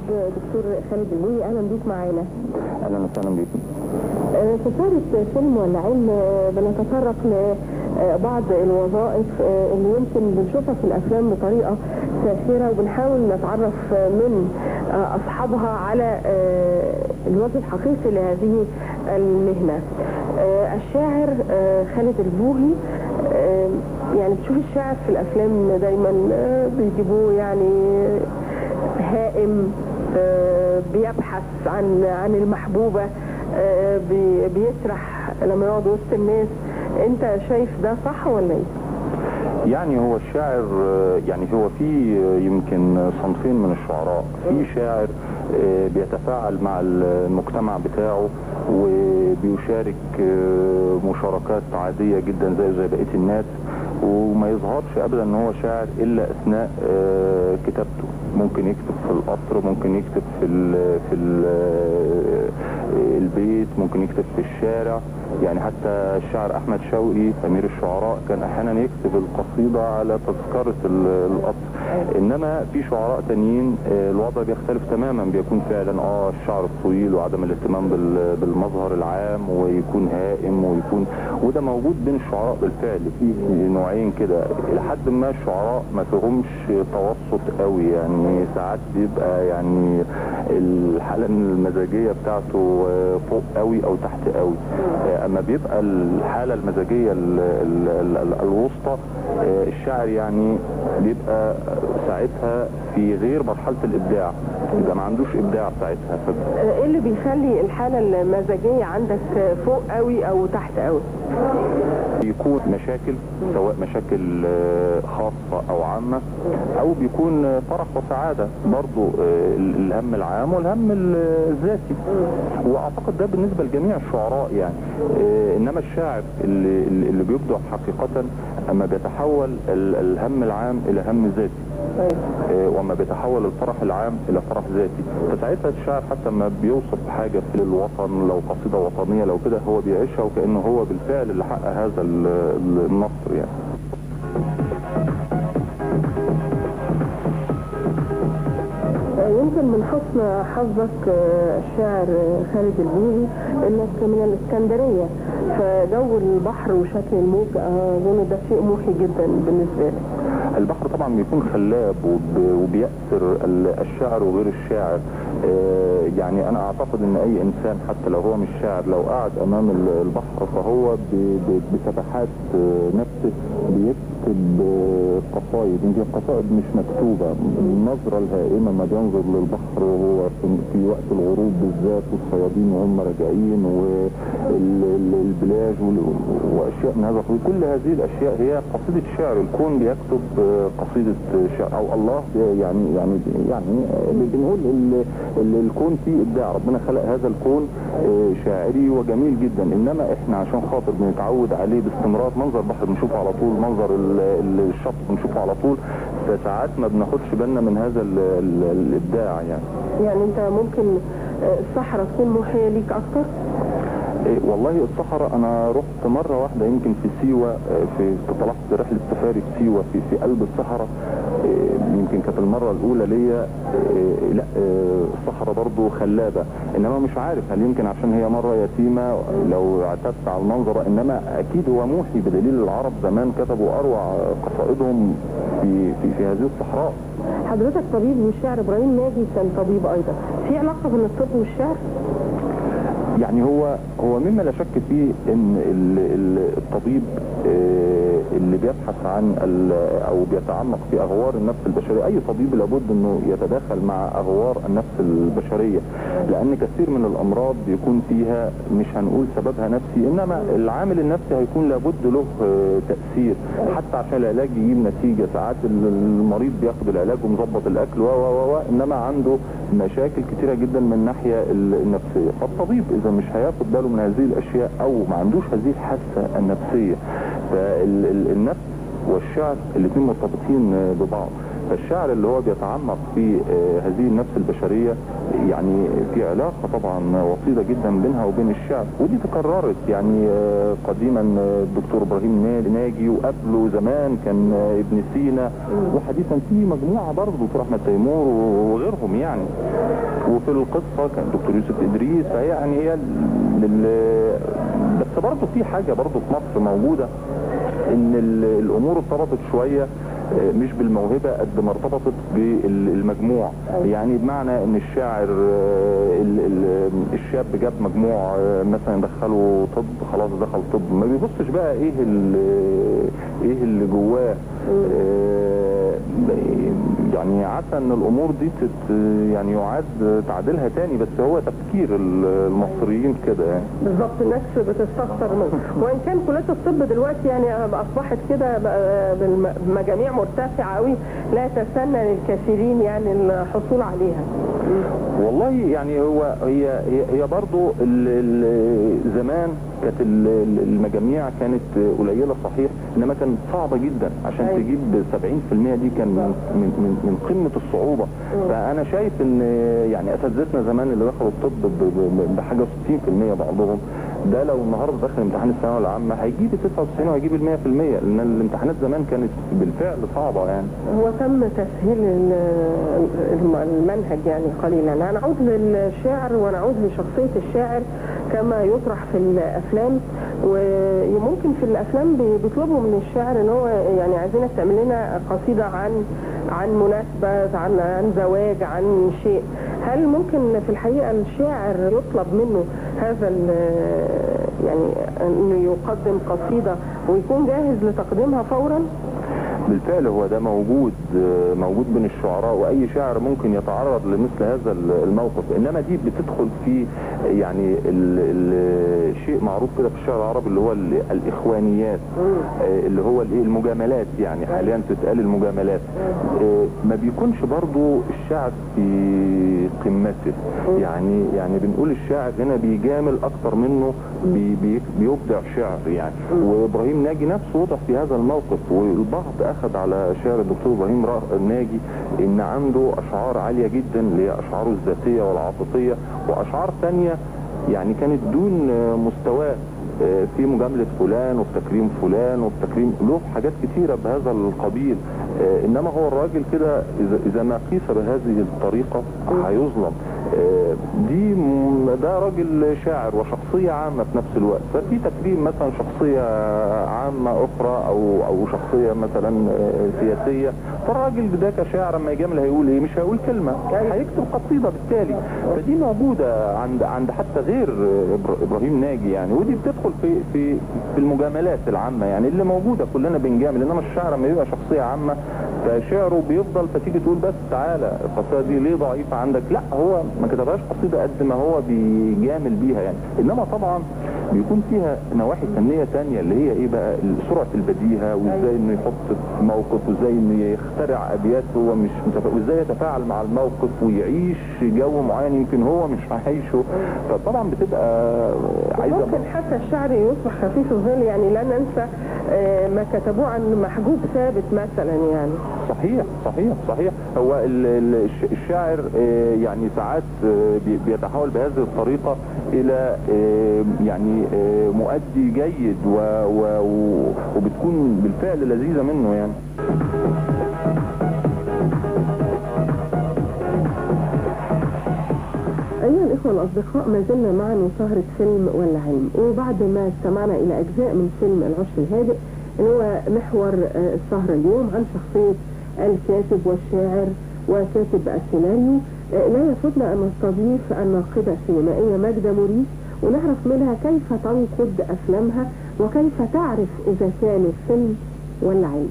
الطبيب دكتور خالد البوهي، اهلا بيك معانا. اهلا وسهلا بيك. في سهرة فيلم ولا علم بنتطرق لبعض الوظائف اللي يمكن بنشوفها في الافلام بطريقة ساخرة، وبنحاول نتعرف من اصحابها على الوجه الحقيقي لهذه المهنة. الشاعر خالد البوهي، يعني بتشوف الشاعر في الافلام دايما بيجيبوه يعني هائم، بيبحث عن المحبوبة، بيسرح لما يقعد وسط الناس. انت شايف ده صح ولا ايه؟ يعني هو الشاعر، يعني هو في يمكن صنفين من الشعراء. في شاعر بيتفاعل مع المجتمع بتاعه وبيشارك مشاركات عادية جدا زي بقية الناس، وما يظهرش ابدا ان هو شاعر الا اثناء كتابته. ممكن يكتب في القطر، ممكن يكتب في البيت، ممكن يكتب في الشارع. يعني حتى الشاعر احمد شوقي امير الشعراء كان احيانا يكتب القصيدة على تذكره القطر. انما في شعراء تانيين الوضع بيختلف تماما، بيكون فعلا الشعر الطويل وعدم الاهتمام بالمظهر العام، ويكون هائم، ويكون، وده موجود بين الشعراء بالفعل. في نوعين كده لحد ما الشعراء ما فيهمش توسط قوي، يعني ساعات بيبقى يعني الحالة المزاجية بتاعته فوق قوي او تحت قوي. اما بيبقى الحالة المزاجية الوسطى، الشاعر يعني بيبقى ساعتها في غير مرحلة الابداع، يبقى ما عندوش ابداع ساعتها. ايه اللي بيخلي الحالة المزاجية عندك فوق قوي او تحت قوي؟ بيكون مشاكل، سواء مشاكل خاصة او عامة، او بيكون فرح وسعادة برضو، الهم العام والهم الذاتي. واعتقد ده بالنسبة لجميع الشعراء يعني. انما الشاعر اللي بيبدع حقيقة اما بيتحول الهم العام الى هم ذاتي، وما بيتحول الفرح العام الى فرح ذاتي، فساعتها الشاعر حتى ما بيوصف حاجة في الوطن، لو قصيدة وطنية لو كده، هو بيعيشها وكانه هو بالفعل اللي حقق هذا النصر يعني. يمكن من حسن حظك الشاعر خالد البوهي انك من الاسكندرية، فجو البحر وشكل الموج اظن ده شيء موحي جدا بالنسبة لك. البحر طبعا بيكون خلاب وبيأثر الشاعر وغير الشاعر. يعني انا اعتقد ان اي انسان حتى لو هو مش شاعر، لو قعد امام البحر فهو بسفحات نفسه بيكتب قصائد. يمكن قصائد مش مكتوبة، النظرة الهائمه ما بينظر للبحر وهو في وقت الغروب بالذات، والصيادين وهم راجعين، والبلاج واشياء من هذا القبيل. كل هذه الاشياء هي قصيدة شعر. الكون بيكتب قصيدة شعر، او الله يعني يعني يعني بنقول الكون فيه ابداع، ربنا خلق هذا الكون شاعري وجميل جدا. انما احنا عشان خاطر بنتعود عليه باستمرار، منظر البحر بنشوفه على طول، منظر الشط بنشوفه على طول، فساعات ما بناخدش بالنا من هذا الابداع يعني. يعني انت ممكن الصحراء تكون موحيه ليك اكتر؟ والله الصحراء انا رحت مرة واحدة يمكن في سيوه، في طلعت رحله سفاري في سيوه في قلب الصحراء، يمكن كانت المرة الاولى ليا. لا الصحراء برضو خلابة، انما مش عارف هل يمكن عشان هي مرة يتيمة لو اعتدت على المنظر، انما اكيد هو موحي بدليل العرب زمان كتبوا اروع قصائدهم في في, في هذه الصحراء. حضرتك طبيب، والشاعر ابراهيم ناجي كان طبيب ايضا، في علاقة بين الطب والشعر؟ يعني هو مما لا شك فيه ان الطبيب اللي بيبحث عن او بيتعمق في اغوار النفس البشرية، اي طبيب لابد انه يتداخل مع اغوار النفس البشرية، لان كثير من الامراض بيكون فيها مش هنقول سببها نفسي، انما العامل النفسي هيكون لابد له تاثير حتى عشان العلاج يجيب نتيجة. ساعات المريض بياخد العلاج ومظبط الاكل و انما عنده مشاكل كثيرة جدا من الناحية النفسية، فالطبيب اذا مش هياخد باله من هذه الاشياء او ما عندوش هذه الحاسة النفسية، فالنفس والشعر الاثنين مرتبطين ببعض. فالشعر اللي هو بيتعمق في هذه النفس البشرية يعني في علاقة طبعا وطيدة جدا بينها وبين الشعر، ودي تكررت يعني قديما الدكتور ابراهيم ناجي، وقبله زمان كان ابن سينا، وحديثا في مجموعة برضه دكتور احمد تيمور وغيرهم يعني. وفي القصة كان دكتور يوسف ادريس. فيعني هي بس برضه في حاجة برضه في مصر موجودة، ان الامور ارتبطت شوية مش بالموهبة قد ما ارتبطت بالمجموع. يعني بمعنى ان الشاعر الشاب جاب مجموع مثلا دخله طب، خلاص دخل طب، ما بيبصش بقى ايه اللي جواه. يعني عسى ان الامور دي يعني يعاد تعديلها تاني، بس هو تفكير المصريين كده يعني. بالظبط، الناس بتستخسر منه. وان كان كليات الطب دلوقتي يعني اصبحت كده بمجاميع مرتفعة قوي لا تسنى للكثيرين يعني الحصول عليها. والله يعني هو هي برضه زمان كانت المجاميع كانت قليله صحيح، انما كانت صعبة جدا عشان تجيب 70% دي كان من من من قمة الصعوبة. فانا شايف ان يعني اساتذتنا زمان اللي دخلوا الطب بحاجة 60% بعضهم، ده لو النهارده دخل امتحان الثانوية العامة هيجيب 99 وهيجيب 100%، لان الامتحانات زمان كانت بالفعل صعبة يعني. هو تم تسهيل المنهج يعني قليلا. هنعود للشعر ونعود لشخصية الشاعر كما يطرح في الافلام، وممكن في الافلام بيطلبوا من الشاعر ان هو يعني عايزينك تعمل لنا قصيدة عن مناسبة، عن زواج، عن شيء. هل ممكن في الحقيقة الشاعر يطلب منه هذا يعني انه يقدم قصيدة ويكون جاهز لتقديمها فورا؟ بالفعل هو ده موجود بين الشعراء، واي شاعر ممكن يتعرض لمثل هذا الموقف. انما دي بتدخل في يعني شيء معروف كده في الشعر العربي اللي هو الاخوانيات، اللي هو المجاملات، يعني حاليا تتقال المجاملات. ما بيكونش برضو الشعر في قمته، يعني بنقول الشاعر هنا بيجامل اكتر منه بيبدع شعر يعني. وابراهيم ناجي نفسه وضع في هذا الموقف، والبعض اخذ على شعر الدكتور ابراهيم ناجي ان عنده اشعار عالية جدا اللي هي اشعاره الذاتية والعاطفيه، واشعار ثانية يعني كانت دون مستواه في مجاملة فلان وفي تكريم فلان وفي تكريم له حاجات كتيرة بهذا القبيل. انما هو الراجل كده اذا ما قيس بهذه الطريقة هيظلم. ده راجل شاعر وشخصية عامة في نفس الوقت، ففي تكريم مثلا شخصية عامة اخرى او شخصية مثلا سياسية، فالراجل ده كشاعر لما يجامل هيقول ايه؟ مش هيقول كلمة، هيكتب قصيدة بالتالي. فدي موجودة عند حتى غير ابراهيم ناجي يعني، ودي بتدخل في في في المجاملات العامة يعني اللي موجودة، كلنا بنجامل. انما الشاعر لما يبقى شخصية عامة فشعره بيفضل، فتيجي تقول بس تعالى القصيدة دي ليه ضعيفة عندك؟ لا، هو ما كتبهاش قصيدة قد ما هو بيجامل بيها يعني. انما طبعا بيكون فيها نواحي فنية ثانية اللي هي ايه بقى؟ سرعة البديهة، وازاي انه يحط في موقف، وازاي انه يخترع ابيات هو مش وازاي يتفاعل مع الموقف ويعيش جو معين يمكن هو مش عايشه. فطبعا بتبقى عايزه ممكن حتى الشعر يصبح خفيف الظل يعني. لا ننسى ما كتبوه عن محجوب ثابت مثلا يعني. صحيح صحيح صحيح. هو الشاعر يعني ساعات بيتحول بهذه الطريقة إلى يعني مؤدي جيد وبتكون بالفعل لذيذة منه يعني. أيها الإخوة الأصدقاء، ما زلنا معا وسهرة فيلم ولا علم، وبعد ما استمعنا إلى أجزاء من فيلم العشر الهادئ اللي هو محور السهرة اليوم عن شخصية الكاتب والشاعر وكاتب السيناريو، لا يفوتنا أن نستضيف الناقدة السينمائية ماجدة موريس ونعرف منها كيف تنقد أفلامها وكيف تعرف إذا كان الفيلم ولا علم.